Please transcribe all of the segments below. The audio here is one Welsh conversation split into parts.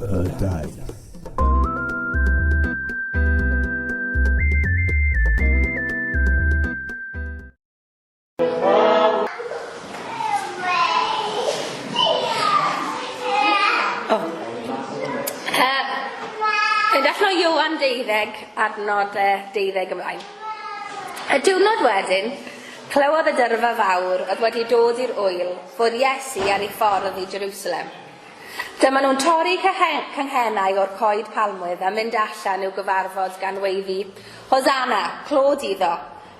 Y daith. Oh. Uh, Yn allan o Ioan 12, adnod 12 ymlaen. Y diwrnod wedyn, clywodd y dyrfa fawr oedd wedi dod i'r ŵyl fod Iesu ar ei ffordd i Jerusalem. Dyma nhw'n torri canghennau o'r coed palmwydd a mynd allan i'w gyfarfod gan weiddi, Hosanna, clod iddo!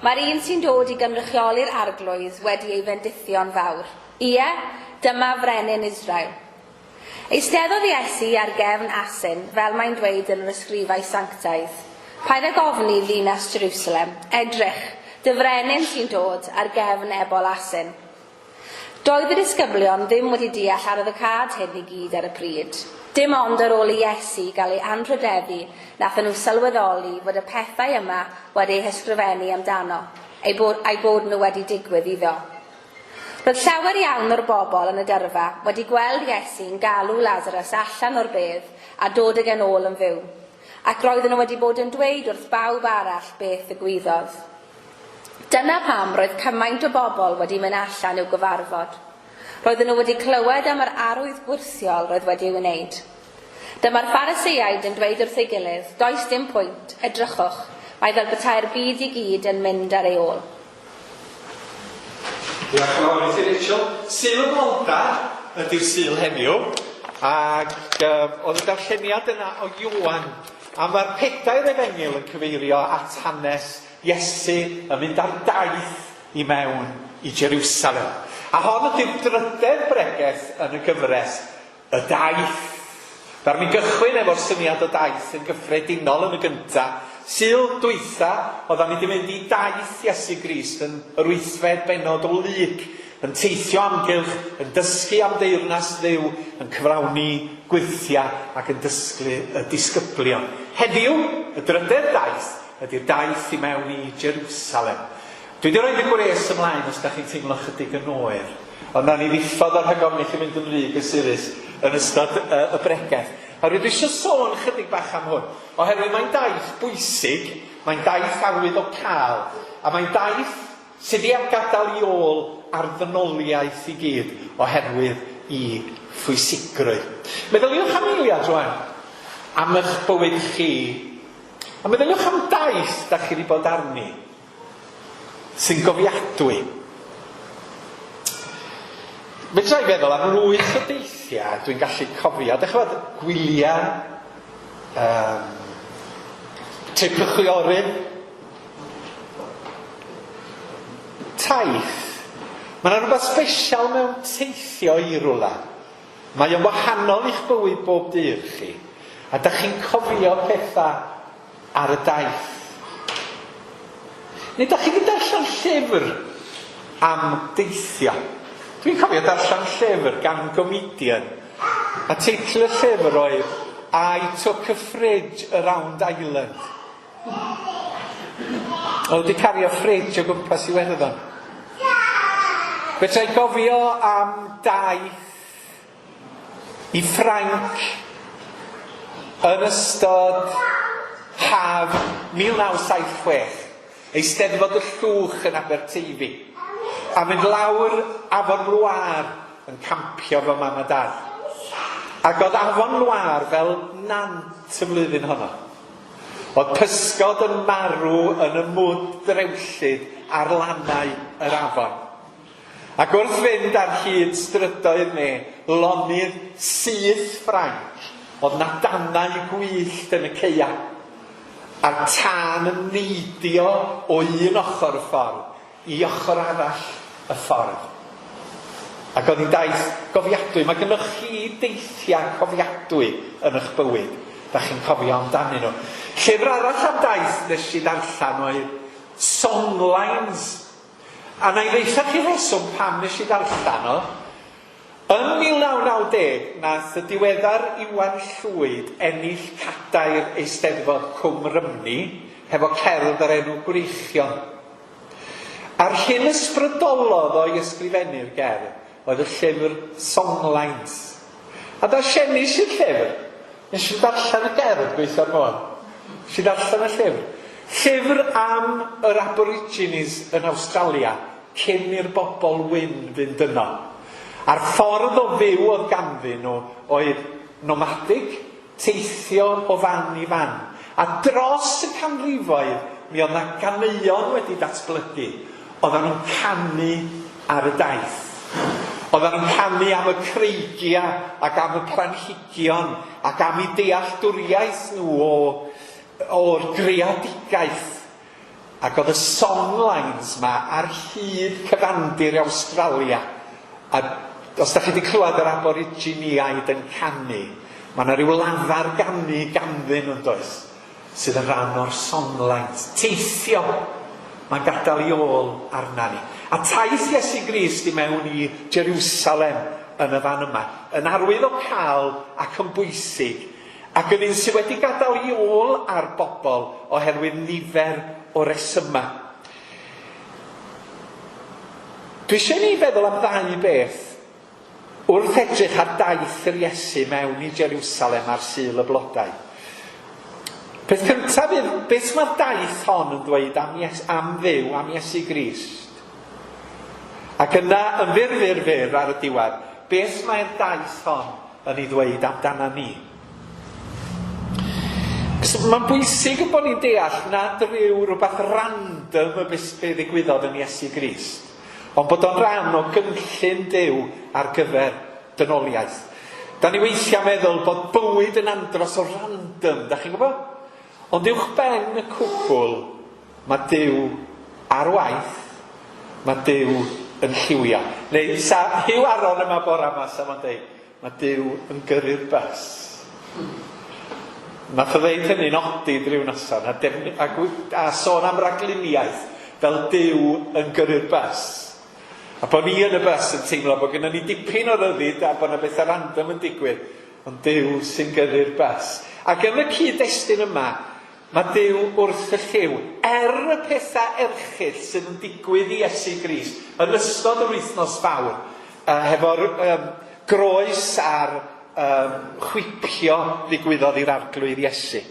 Mae'r un sy'n dod i gynrychioli'r Arglwydd wedi ei fendithio'n fawr. Ie, dyma frenin Israel. Eisteddodd Iesu ar gefn asyn, fel mae'n dweud yn yr ysgrifau sanctaidd, Paid ag ofni, ddinas Jerusalem, edrych, dy frenin sy'n dod ar gefn ebol asyn. Doedd y disgyblion ddim wedi deall arwyddocâd hyn i gyd ar y pryd. Dim ond ar ôl i Iesu gael ei anrhydeddu nathon nhw sylweddoli fod y pethau yma wedi eu hysgrifennu amdano, eu bod, a'u bod nhw wedi digwydd iddo. Roedd llawer iawn o'r bobl yn y dyrfa wedi gweld Iesu'n galw Lasarus allan o'r bedd a dod ag e'n ôl yn fyw, ac roedden nhw wedi bod yn dweud wrth bawb arall beth ddigwyddodd. Dyna pam roedd cymaint o bobl wedi mynd allan i'w gyfarfod. Roedden nhw wedi clywed am yr arwydd gwyrthiol roedd wedi ei wneud. Dyma'r Phariseaid yn dweud wrth ei gilydd, Does dim pwynt, edrychwch, mae fel petai'r byd i gyd yn mynd ar ei ôl. Diolch yn fawr i ti Rachel. Sul y Blodau ydy'r Sul heddiw, ac uh, oedd y darlleniad yna o Ioan, a mae'r pedair efengyl yn cyfeirio at hanes Iesu yn mynd ar daith i mewn i Jeriwsalem. A hon ydy'r drydedd bregeth yn y gyfres, y daith. Ddaru mi gychwyn efo'r syniad o daith yn gyffredinol yn y gynta. Sul dwytha, oeddan ni 'di mynd i daith Iesu Grist yn yr wythfed bennod o Luc, yn teithio amgylch, yn dysgu am deyrnas Dduw, yn cyflawni gwyrthiau ac yn dysglu y disgyblion. Heddiw, y drydedd daith, ydy'r daith i mewn i Jerusalem. Dwi 'di roid y gwres ymlaen os 'dach chi'n teimlo chydig yn oer, ond nawn ni ddiffodd o rhag ofn i chi fynd yn rhy gysurus yn ystod y, y bregeth. A rydw eisiau sôn chydig bach am hwn, oherwydd mae'n daith bwysig, mae'n daith arwyddocaol, a mae'n daith sydd 'di gadael i ôl ar ddynoliaeth i gyd oherwydd i phwysigrwydd. Meddyliwch am eiliad rwan am eich bywyd chi. A meddyliwch am daith da chi wedi bod arni sy'n gofiadwy. Fedra i feddwl am lwyth o deithiau dwi'n gallu cofio. Dych chi'n gwyliau, um, trip y chwiorydd, taith. Mae yna rhywbeth special mewn teithio i rwla. Mae o'n wahanol i'ch bywyd bob dydd chi, a dach chi'n cofio petha ar y daith. Neu dach chi 'di darllen llyfr am deithio? Dwi'n cofio darllen llyfr gan gomedian, a teitl y llyfr oedd I Took a Fridge Around Ireland. Oedd wedi cario ffridge o gwmpas Iwerddon. Fedra i gofio am daith i Ffrainc yn ystod haf 1976, Eisteddfod y Llwch yn Aberteifi, a mynd lawr Afon Loire yn campio efo mam a dad. Ac oedd Afon Loire fel nant y flwyddyn honno. Oedd pysgod yn marw yn y mwd drewllyd ar lannau yr afon. Ac wrth fynd ar hyd strydoedd ne lonydd syth Ffrainc, oedd 'na danau gwyllt yn y caeau, a'r tân yn neidio o un ochr y ffordd i ochr arall y ffordd. Ac oedd hi'n daith gofiadwy. Mae gynnoch chi deithiau cofiadwy yn eich bywyd. Da chi'n cofio amdanyn nhw. Llyfr arall am daith nes i ddarllen oedd Songlines. A na i ddeutha chi rheswm pam nes i ddarllen o. Yn 1990, nath y diweddar Iwan Llwyd ennill cadair Eisteddfod Cwm Rhymni hefo cerdd o'r enw Gwreichion. A'r hyn ysbrydolodd o i ysgrifennu'r gerdd oedd y llyfr Songlines. A darllenis i'r llyfr. Nes i ddarllen y gerdd, gweitha'r modd. Nes i ddarllen y llyfr. Llyfr am yr Aborigines yn Awstralia cyn i'r bobl wyn fynd yno. A'r ffordd o fyw oedd ganddyn nhw oedd nomadig, teithio o fan i fan. A dros y canrifoedd mi oedd 'na ganeuon wedi datblygu. Oeddan nhw'n canu ar y daith. Oeddan nhw'n canu am y creigiau ac am y planhigion ac am eu dealltwriaeth nhw o, o'r greadigaeth. Ac oedd y songlines 'ma ar hyd cyfandir Awstralia. A os da chi wedi clywed yr Aboriginiaid yn canu, mae yna rhyw lafar ganu ganddyn nhw, yn does? Sydd yn rhan o'r songlines. Teithio! Mae'n gadael ei ôl arna ni. A taith Iesu Grist i mewn i Jerusalem yn y fan yma, yn arwydd o cael ac yn bwysig, Ac yn un sydd wedi gadael ei ôl ar bobl oherwydd nifer o resymau. Dwi eisiau i ni feddwl am ddau beth wrth edrych ar daith yr Iesu mewn i Jerusalem ar Sul y Blodau. Peth cyntaf fydd, beth mae'r daith hon yn dweud am, Ies, am Dduw, am Iesu Grist? Ac yna, yn fyr, fyr, fyr ar y diwedd, beth mae'r daith hon yn ei ddweud amdana ni. Mae'n bwysig yn bod ni'n deall nad rhyw rhywbeth random y beth be ddigwyddodd yn Iesu Grist, ond bod o'n rhan o gynllun Duw ar gyfer dynoliaeth. Da ni weithiau meddwl bod bywyd yn andros o random, da chi'n gwybod? Ond uwch ben y cwbl, mae Duw ar waith, mae Duw yn lliwio. Neu sa Huw Aron yma bora yma, sa fo'n deud, Mae Duw yn gyrru'r bws. Nath o ddeud hynny'n odid ryw noson, a, defny, a, a sôn am ragluniaeth fel Duw yn gyrru'r bws. A bod ni yn y bws yn teimlo bod gennym ni dipyn o ryddid a bod yna bethau random yn digwydd, ond Duw sy'n gyrru'r bws. Ac yn y cyd-destun yma, Mae Duw wrth y llyw. Er y pethau erchyll sydd yn digwydd i Iesu Grist yn ystod yr wythnos fawr, uh, hefo'r um, groes a'r um, chwipio ddigwyddodd i'r Arglwydd Iesu.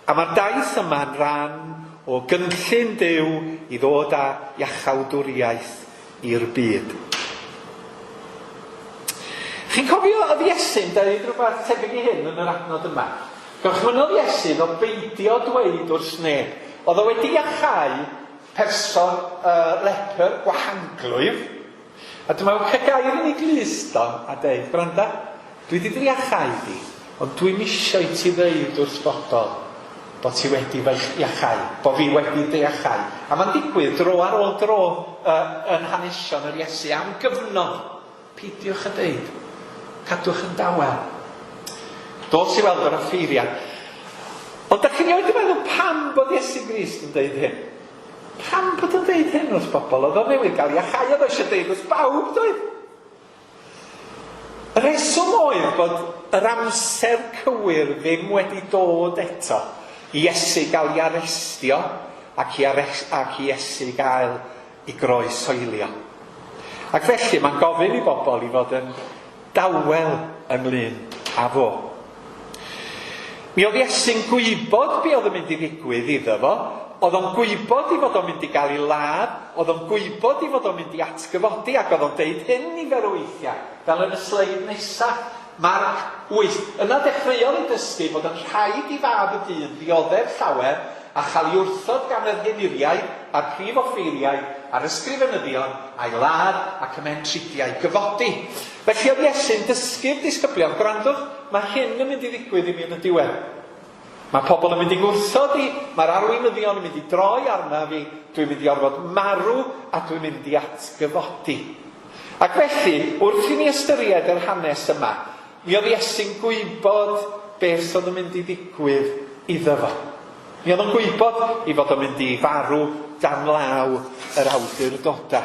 A mae'r daith yma'n rhan o gynllun Duw i ddod â iachawdwriaeth i'r byd. Chi'n cofio oedd Iesu'n dweud rhywbeth tebyg i hyn yn yr adnod yma? Gorchmynnodd Iesu iddo beidio dweud wrth neb. Oedd o wedi iachau person uh, lepr gwahanglwyf, a dyma o'n cael gair yn ei glust o a deud, gwranda, dwi wedi dy iachau di, Ond dwi'm isio i ti ddeud wrth bobl bod ti wedi fy iachau, bo fi wedi dy iachau. A mae'n digwydd dro ar ôl dro uh, yn hanesion yr Iesu am gyfnod. Peidiwch â deud. Cadwch yn dawel. Dos i weld yr offeiriad. Ond da chi'n rioed yn meddwl pam bod Iesu Grist yn deud hyn? Pam bod o'n deud hyn wrth bobl? Oedd o newydd gael iachau, oedd o eisiau deud wrth bawb, doedd? Y rheswm oedd bod yr amser cywir ddim wedi dod eto i Iesu gael ei arestio ac i, ares, ac i Iesu gael ei groeshoelio. Ac felly mae'n gofyn i bobl i fod yn dawel ynglyn â fo. Mi oedd Iesu'n gwybod be oedd yn mynd i ddigwydd iddo fo. Oedd o'n gwybod i fod o'n mynd i gael ei ladd, oedd o'n gwybod i fod o'n mynd i atgyfodi, ac oedd o'n deud hyn nifer o weithiau, fel yn y sleid nesa, Marc 8. Yna dechreuodd ei dysgu bod yn rhaid i Fab y Dyn ddioddef llawer a chael ei wrthod gan yr henuriaid a'r prif offeiriaid a'r ysgrifenyddion, a'i ladd ac ymhen tridiau gyfodi. Felly oedd Iesu'n dysgu'r disgyblion, gwrandwch, mae hyn yn mynd i ddigwydd i mi yn y diwedd. Mae pobl yn mynd i gwrthod i, mae'r arweinyddion yn mynd i droi arna fi, dwi'n mynd i orfod marw a dwi'n mynd i atgyfodi. Ac felly, wrth i ni ystyried yr hanes yma, mi oedd Iesu'n gwybod beth oedd yn mynd i ddigwydd iddo fo. Mi oedd o'n gwybod i fod o'n mynd i farw dan law yr awdurdodau.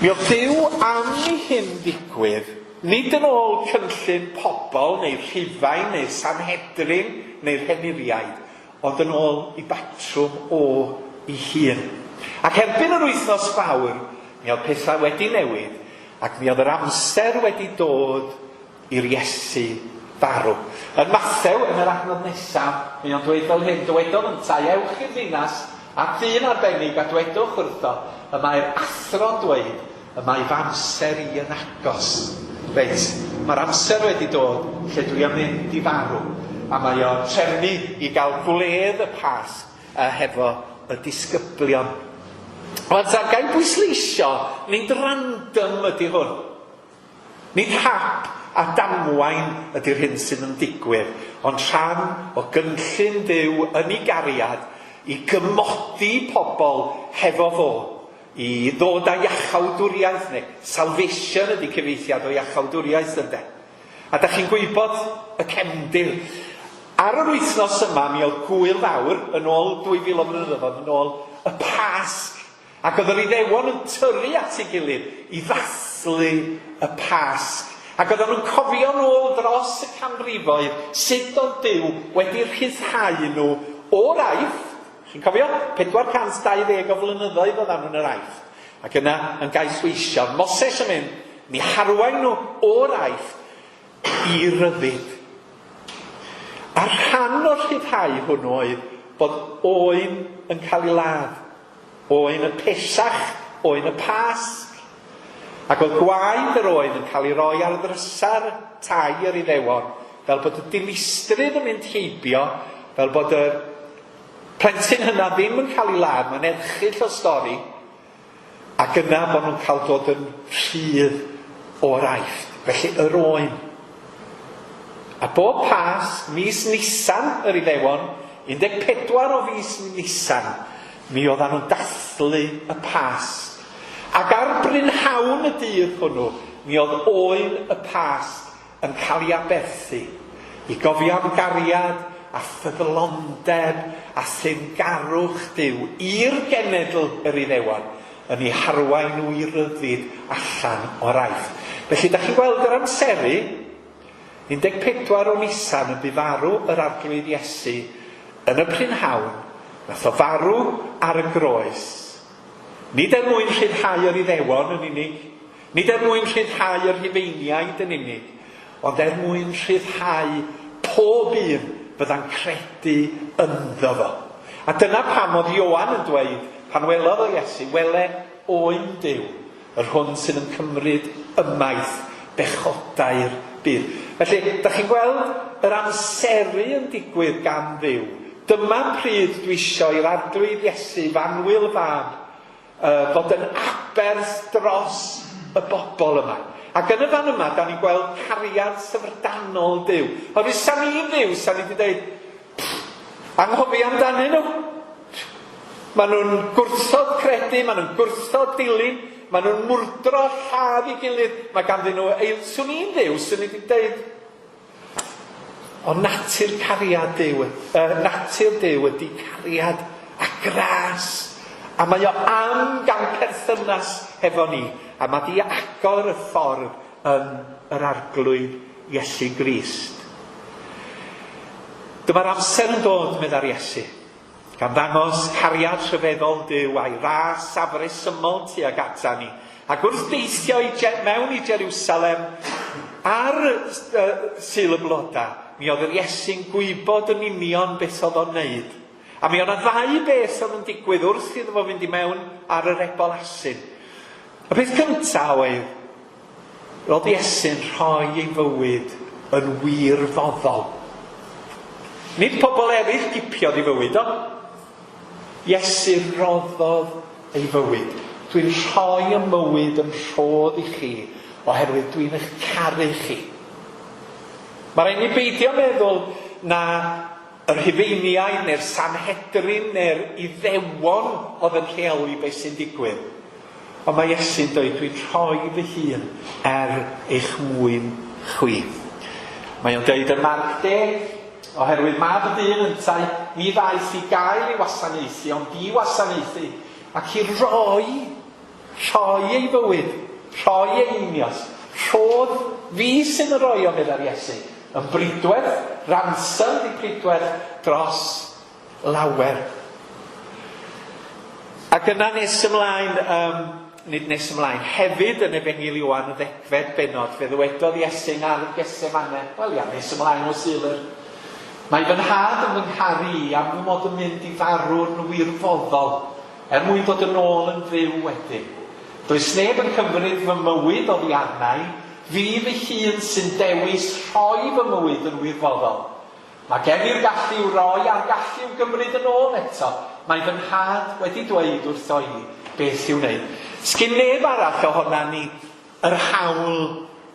Mi oedd Duw am i hyn ddigwydd, nid yn ôl cynllun pobl neu Rhufain neu Sanhedrin neu'r Henuriaid, ond yn ôl i batrwm o i hun. Ac erbyn yr wythnos fawr, mi oedd pethau wedi newid, ac mi oedd yr amser wedi dod i'r Iesu farw. Yn Mathew, yn yr adnod nesaf, mae o'n dweud fel hyn, dywedodd yntau, ewch i'r ddinas at ddyn arbennig a dwedwch wrtho, y mae'r athro'n dweud, y mae fy amser i yn agos. Reit, mae'r amser wedi dod lle dwi am fynd i farw. A mae o'n trefnu i gael gwledd y Pasg hefo y disgyblion. Wan ta, ga i bwysleisio, nid random ydy hwn. Nid hap a damwain ydy'r hyn sydd yn digwydd, ond rhan o gynllun Duw yn ei gariad i gymodi pobl hefo fo, i ddod â iachawdwriaeth, neu salvation ydy cyfieithiad o iachawdwriaeth ynde. A da chi'n gwybod y cefndir. Ar yr wythnos yma mi oedd gŵyl fawr yn ôl 2000 o flynyddoedd yn ôl, y Pasg. Ac oedd yr Iddewon yn tyrru at ei gilydd i ddathlu y Pasg. Ac oedden nhw'n cofio nôl dros y canrifoedd sut oedd Duw wedi rhyddhau nhw o'r Aifft. Chi'n cofio? 420 o flynyddoedd oedden nhw yn yr Aifft. Ac yna yn gaethweision. Moses yn mynd, mi harwain nhw o'r Aifft i ryddid. A rhan o'r rhyddhau hwnnw oedd bod oen yn cael ei ladd. Oen y Pesach, oen y Pasg. Ac oedd gwaed yr oen yn cael ei roi ar ddrysau'r tai yr Iddewon, fel bod y dinistrydd yn mynd heibio, fel bod y plentyn hynna ddim yn cael ei ladd, mae'n erchyll o stori, ac yna bod nhw'n cael dod yn rhydd o'r Aifft. Felly yr oen. A bob Pasg, mis Nisan yr Iddewon, 14 o fis Nisan, mi oeddan nhw'n dathlu y Pasg. Ac ar brynhawn y dydd hwnnw, mi oedd oen y Pasg yn cael ei aberthu, i gofio am gariad a ffyddlondeb a theyrngarwch Duw i'r genedl yr Iddewon, yn eu harwain nhw i ryddid allan o'r Aifft. Felly, da chi'n gweld yr amseru? 14 o Nisan y bu farw yr Arglwydd Iesu yn y prynhawn, nath o farw ar y groes, Nid er mwyn rhyddhau yr Iddewon yn unig, nid er mwyn rhyddhau y Rhufeiniaid yn unig, ond er mwyn rhyddhau pob un fydda'n credu ynddo fo. A dyna pam oedd Ioan yn dweud, pan welodd o Iesu, Wele Oen Duw, yr hwn sydd yn cymryd ymaith bechodau'r byd. Felly, da chi'n gweld yr amseru yn digwydd gan Dduw. Dyma pryd dwi isio i'r Arglwydd Iesu, f'annwyl fab, uh, fod yn aberth dros y bobl yma. Ac yn y fan yma, da ni'n gweld cariad syfrdanol Duw. Oherwydd sa ni'n Dduw, sa ni wedi dweud, Anghofio amdanyn nhw. Maen nhw'n gwrthod credu, maen nhw'n gwrthod dilyn, maen nhw'n mwrdro lladd ei gilydd, mae ganddyn nhw eil... Swn i'n Dduw, swn i wedi deud, o natur cariad Duw, uh, natur Duw ydy cariad a gras, a mae o am gan perthynas hefo ni, a mae di agor y ffordd yn yr Arglwydd Iesu Grist. Dyma'r amser yn dod, meddai'r Iesu, gan ddangos cariad rhyfeddol Duw a'i ras afresymol tuag ata ni. Ac wrth deithio i Je mewn i Jeriwsalem ar uh, Sul y Bloda, mi oedd yr Iesu'n gwybod yn union beth oedd o'n wneud. A mi oedd 'na ddau beth oedd yn digwydd wrth iddo fo fynd i mewn ar yr ebol asyn. Y peth cyntaf oedd, roedd Iesu'n rhoi ei fywyd yn wirfoddol. Nid pobl eraill gipiodd ei fywyd o. Iesu roddodd ei fywyd. Dwi'n rhoi y mywyd yn rhodd i chi oherwydd dwi'n eich caru chi. Mae rhaid ni beidio meddwl na y Rhufeiniaid neu'r Sanhedrin neu'r Iddewon oedd yn rheoli beth sy'n digwydd. Ond mae Iesu'n dweud, dwi'n rhoi fy hun er eich mwyn chwi. Mae o'n dweud ym Marc 10, oherwydd mab y dyn yntau, ni ddaeth i gael ei wasanaethu, ond i wasanaethu, ac i roi, rhoi ei fywyd, rhoi ei einioes. Rhodd fi sydd yn rhoi o, meddai'r Iesu. Yn bridwerth, ransom di pridwerth dros lawer. Ac yna nes ymlaen, um, nid nes ymlaen, hefyd yn Efengyl Ioan y ddegfed bennod, fe ddywedodd Iesu yn ardd Gethsemane, wel ia, nes ymlaen o Sul yr Mae fy nhad yn fy ngharu i am fy mod yn mynd i farw'n wirfoddol, er mwyn dod yn ôl yn fyw wedyn. Does neb yn cymryd fy mywyd oddi arna i, fi fy hun sy'n dewis rhoi fy mywyd yn wirfoddol. Mae gen i'r gallu i'w roi a'r gallu i'w gymryd yn ôl eto. Mae fy nhad wedi dweud wrtho i beth i'w wneud. Sgin neb arall ohona ni yr hawl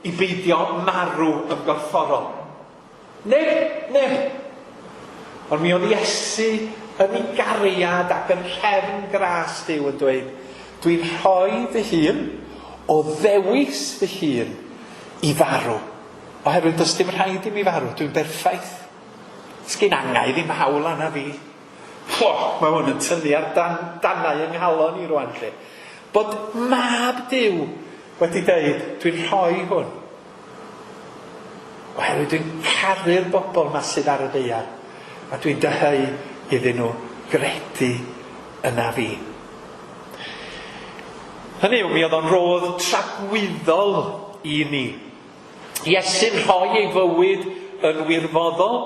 i beidio marw yn gorfforol. Neb, neb. Ond mi oedd Iesu yn ei gariad ac yn rhefn gras Duw yn dweud, dwi'n rhoi fy hun o ddewis fy hun i farw. Oherwydd does dim rhaid i mi farw, dwi'n berffaith. Sgin angau ddim hawl arna fi. Ho, mae hwn yn tynnu ar dan, dannau yng nghalon i rwan lle. Bod mab Duw wedi deud, dwi'n rhoi hwn. Oherwydd dwi'n caru'r bobl ma sydd ar y ddaear, a dwi'n dyheu iddyn nhw gredu yna fi. Hynny yw, mi oedd o'n rodd tragwyddol i ni. Iesu'n rhoi ei fywyd yn wirfoddol,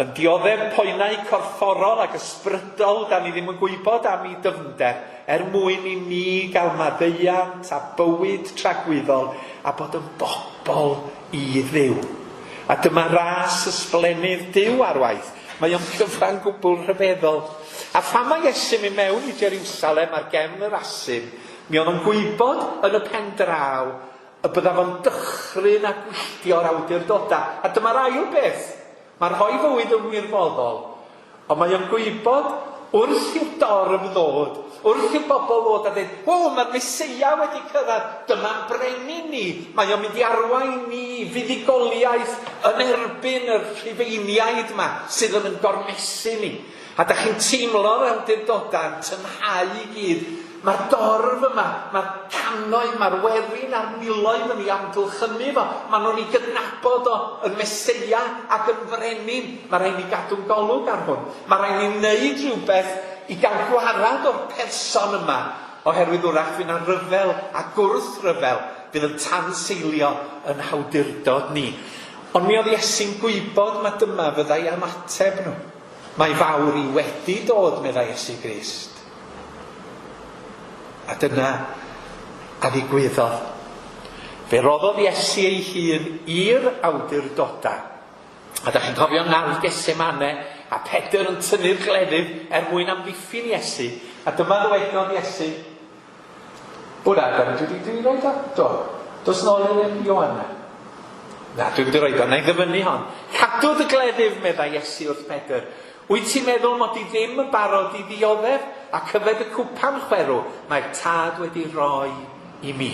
yn dioddef poenau corfforol ac ysbrydol da ni ddim yn gwybod am ei dyfnder, er mwyn i ni gael maddeuant a bywyd tragwyddol a bod yn bobl i Dduw. A dyma ras ysblennydd Duw ar waith. Mae o'n gyfan gwbl rhyfeddol. A phan mae Iesu'n mynd mewn i Jeriwsalem ar gefn yr asyn, mi oedd o'n gwybod yn y pen draw y byddaf yn dychryn a gwylltio'r awdurdodau. A dyma'r ail beth. Mae rhoi fywyd yn wirfoddol, ond mae o'n gwybod wrth i'r dorf ddod, wrth i'r bobl ddod a dweud, o, mae'r Meseia wedi cyrraedd, dyma'n brenin ni, mae o'n mynd i arwain ni i fuddugoliaeth yn erbyn y Rhufeiniaid yma sydd yn yn gormesu ni. A dach chi'n teimlo'r awdurdodau yn tynhau i gyd. Mae'r dorf yma, mae'r cannoedd, mae'r werin a'r miloedd yn ei amgylchynu fo. Maen nhw'n ei gydnabod o yn Meseia ac yn Frenin. Mae rhaid ni gadw'n golwg ar hwn. Mae rhaid ni wneud rhywbeth i gael gwarad o'r person yma, oherwydd wrach fydd 'na ryfel a gwrthryfel fydd yn tanseilio yn hawdurdod ni. Ond mi oedd Iesu'n gwybod ma dyma fyddai ymateb nhw. Mae fawr i wedi dod, meddai Iesu Grist. A dyna a ddigwyddodd. Fe roddodd Iesu ei hun i'r awdurdodau. A da chi'n cofio ngardd Gethsemane a Pedr yn tynnu'r gleddyf er mwyn amddiffyn Iesu. A dyma ddywedodd Iesu, O na, da ni, dwi 'di, dwi 'di roid o? Do. Dos nôl i'r Ioanna. Na, dwi'm 'di roid o, na i ddyfynnu hon. Cadw dy gleddyf, meddai Iesu wrth Pedr. Wyt ti'n meddwl mod i ddim yn barod i ddioddef ac yfed y cwpan chwerw mae'r Tad wedi roi i mi?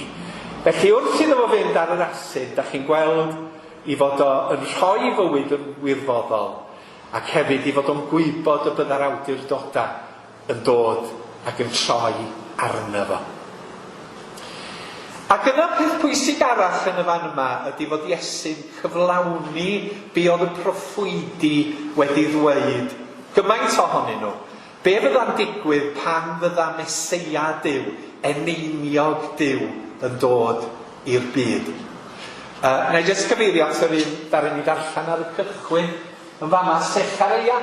Felly wrth iddo fo fynd ar yr asid, da chi'n gweld i fod o yn rhoi fywyd yn wirfoddol, ac hefyd i fod o'n gwybod y bydda'r awdurdodau yn dod ac yn troi arno fo. Ac yna peth pwysig arall yn y fan yma ydy fod Iesu'n cyflawni be oedd y proffwydi wedi ddweud, gymaint ohonyn nhw. Be fydda'n digwydd pan fydda Meseia Duw, eneiniog Duw, yn dod i'r byd? Uh, na i jyst cyfeirio at yr un ddaru ni ddarllen ar y cychwyn yn fama, Sechareia.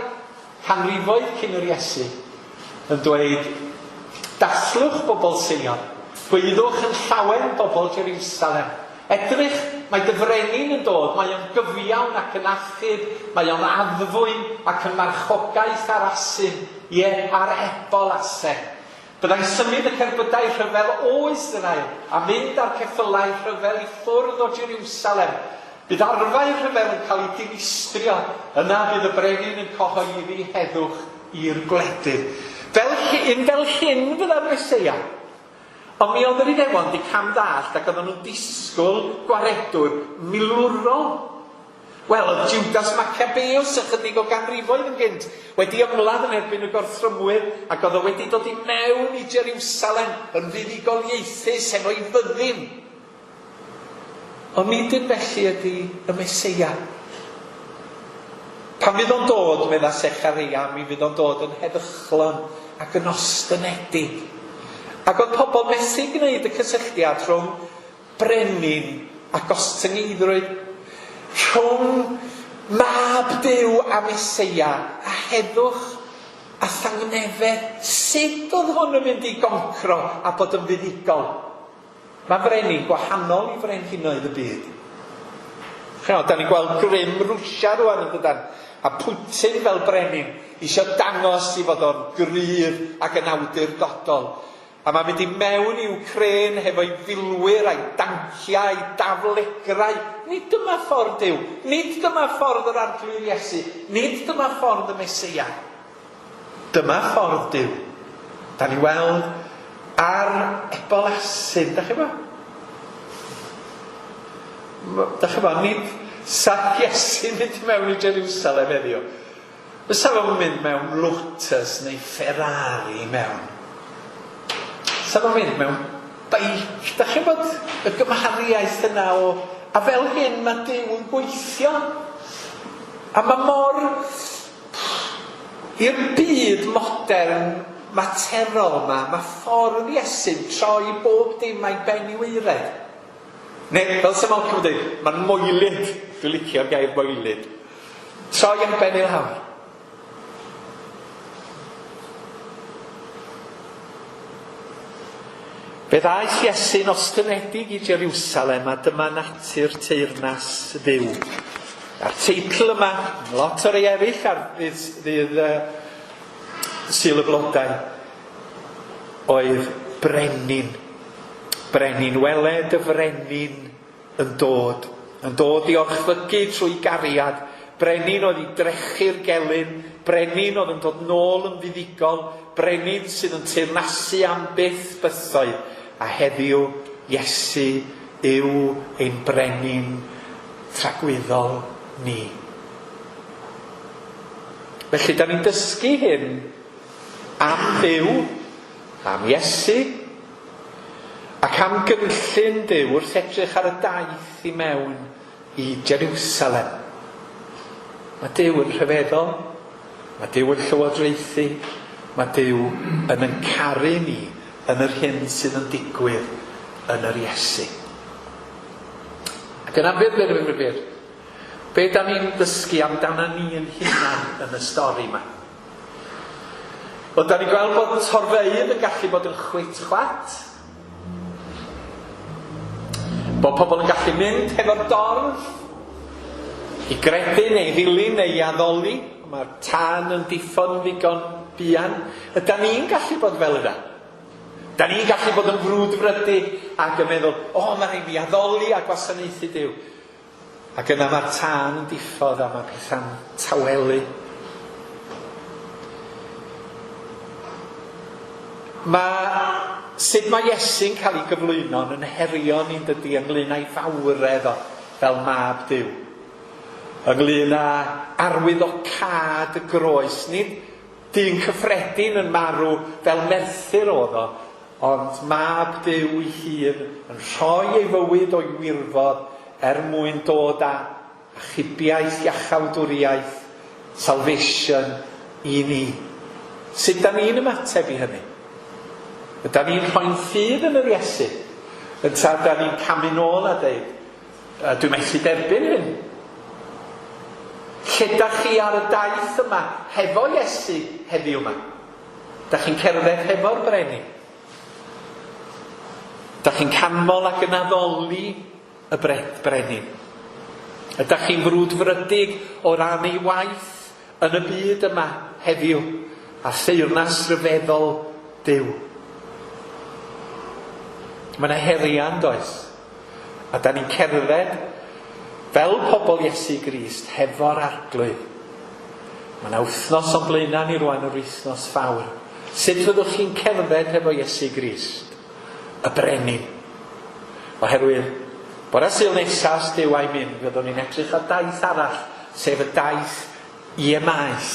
Canrifoedd cyn yr Iesu, yn dweud, Dathlwch, bobl Seion, gwaeddwch yn llawen, bobl Jeriwsalem. Edrych, mae dy frenin yn dod, mae o'n gyfiawn ac yn achub, mae o'n addfwyn ac yn marchogaeth ar asyn, ie, ar ebol asen. Byddai'n symud y cerbydau rhyfel o Israel a mynd â'r ceffylau rhyfel i ffwrdd o Jeriwsalem. Bydd arfau rhyfel yn cael eu dinistrio, yna bydd y brenin yn cyhoeddi heddwch i'r gwledydd. Fel hyn, fel hyn fydda'r Meseia. Ond mi oedd yr Iddewon 'di cam-ddallt ac oedden nhw'n disgwyl gwaredwr milwrol. Wel, oedd Judas Maccabeus ychydig o ganrifoedd yn gynt wedi ymladd yn erbyn y gorthrymwyr ac oedd o wedi dod i mewn i Jeriwsalem yn fuddugoliaethus hefo'i fyddin. Ond nid un felly ydy y Meseia. Pan fydd o'n dod, medda Sechareia, mi fydd o'n dod yn heddychlon ac yn ostynedig. Ac oedd pobl methu gwneud y cysylltiad rhwng brenin a gostyngeiddrwydd, rhwng Mab Duw a Meseia a heddwch a thangnefedd. Sut oedd hwn yn mynd i goncro a bod yn fuddugol? Mae frenin gwahanol i frenhinoedd y byd. Chimod, da ni'n gweld grym Rwsia rwan yn dydan? A Putin fel brenin eisiau dangos i fod o'n gryf ac yn awdurdodol. A mae'n mynd i mewn i Wcrên hefo'i filwyr a'i danciau a'i daflegrau. Nid dyma ffordd Duw. Nid dyma ffordd yr Arglwydd Iesu. Nid dyma ffordd y Meseia. Dyma ffordd Duw. Da ni weld ar ebol asyn, da chi bo? Da chi bo, nid sa Iesu'n mynd i mewn i Jerusalem heddiw. Fysa fo'n mynd mewn Lotus neu Ferrari mewn. Fysa fo'n mynd mewn beic. Da chi'n bod y gymhariaeth yna o... A fel hyn mae Duw yn gweithio. A mae mor I'r byd modern materol 'ma, mae ffordd Iesu'n troi bob dim a'i ben i waered. Neu, fel Sir Malcolm yn dweud, mae'n moelyd. Dwi'n licio'r gair moelyd. Troi a'i ben i lawr. Fe ddaeth Iesu'n ostynedig i Jeriwsalem a dyma natur teyrnas Dduw. A'r teitl yma, lot o rei eraill ar ddydd, ddydd uh, Sul y Blodau, oedd brenin. Brenin, weled y frenin yn dod, yn dod i orchfygu trwy gariad, brenin oedd i drechu'r gelyn, brenin oedd yn dod nôl yn fuddugol, brenin sydd yn teyrnasu am byth bythoedd, a heddiw Iesu yw ein brenin tragwyddol ni. Felly, da ni'n dysgu hyn am Dduw, am Iesu, Ac am gynllun Duw wrth edrych ar y daith i mewn i Jeriwsalem. Mae Duw yn rhyfeddol, mae Duw yn llywodraethu, mae Duw yn yn caru ni yn yr hyn sydd yn digwydd yn yr Iesu. Ac yna byr, byr, byr, byr, be da ni'n dysgu amdana ni yn hunan yn y stori yma? Wel, da ni'n gweld bod torfeydd yn gallu bod yn chwit chwat. Bod pobl yn gallu mynd hefo'r dorf i gredu neu ddilyn neu i addoli. Mae'r tân yn diffodd yn ddigon buan. Yda ni'n gallu bod fel yna? Da ni'n gallu bod yn frwdfrydig ac yn meddwl, o, oh, mae rhaid fi addoli a gwasanaethu Duw. Ac yna mae'r tân yn diffodd a mae pethau'n tawelu. Mae sut mae Iesu'n cael ei gyflwyno yn herio ni'n dydy ynglyn â'i fawredd o fel mab Duw. Ynglyn â arwyddocâd y groes. Nid dyn cyffredin yn marw fel merthyr oedd o, Ond Mab Duw ei hun yn rhoi ei fywyd o'i wirfodd er mwyn dod â achubiaeth, iachawdwriaeth, salvation, i ni. Sut da ni'n ymateb i hynny? Ydan ni'n rhoi'n ffydd yn yr Iesu? Ynta da ni'n camu nôl a deud, dwi'n methu derbyn hyn? Lle da chi ar y daith yma hefo Iesu heddiw yma? Dach chi'n cerdded hefo'r brenin. Dach chi'n canmol ac yn addoli y brenin. Ydach chi'n frwdfrydig o ran ei waith yn y byd yma heddiw a theyrnas ryfeddol Duw? Mae yna heriau yn does? A da ni'n cerdded fel pobl Iesu Grist hefo'r Arglwydd. Mae yna wythnos o'n blaenau ni rwan, yr wythnos fawr. Sut fyddwch chi'n cerdded hefo Iesu Grist, y brenin? Oherwydd, bore Sul nesaf, os Duw a'i mynd, fyddwn ni'n edrych ar daith arall, sef y daith i Emaus,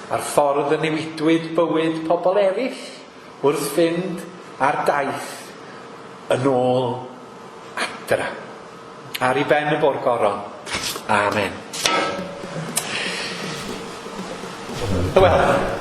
a'r ffordd y newidwyd bywyd pobl eraill Wrth fynd ar daith yn ôl adra. Ar i ben y bo'r goron. Amen. Wel.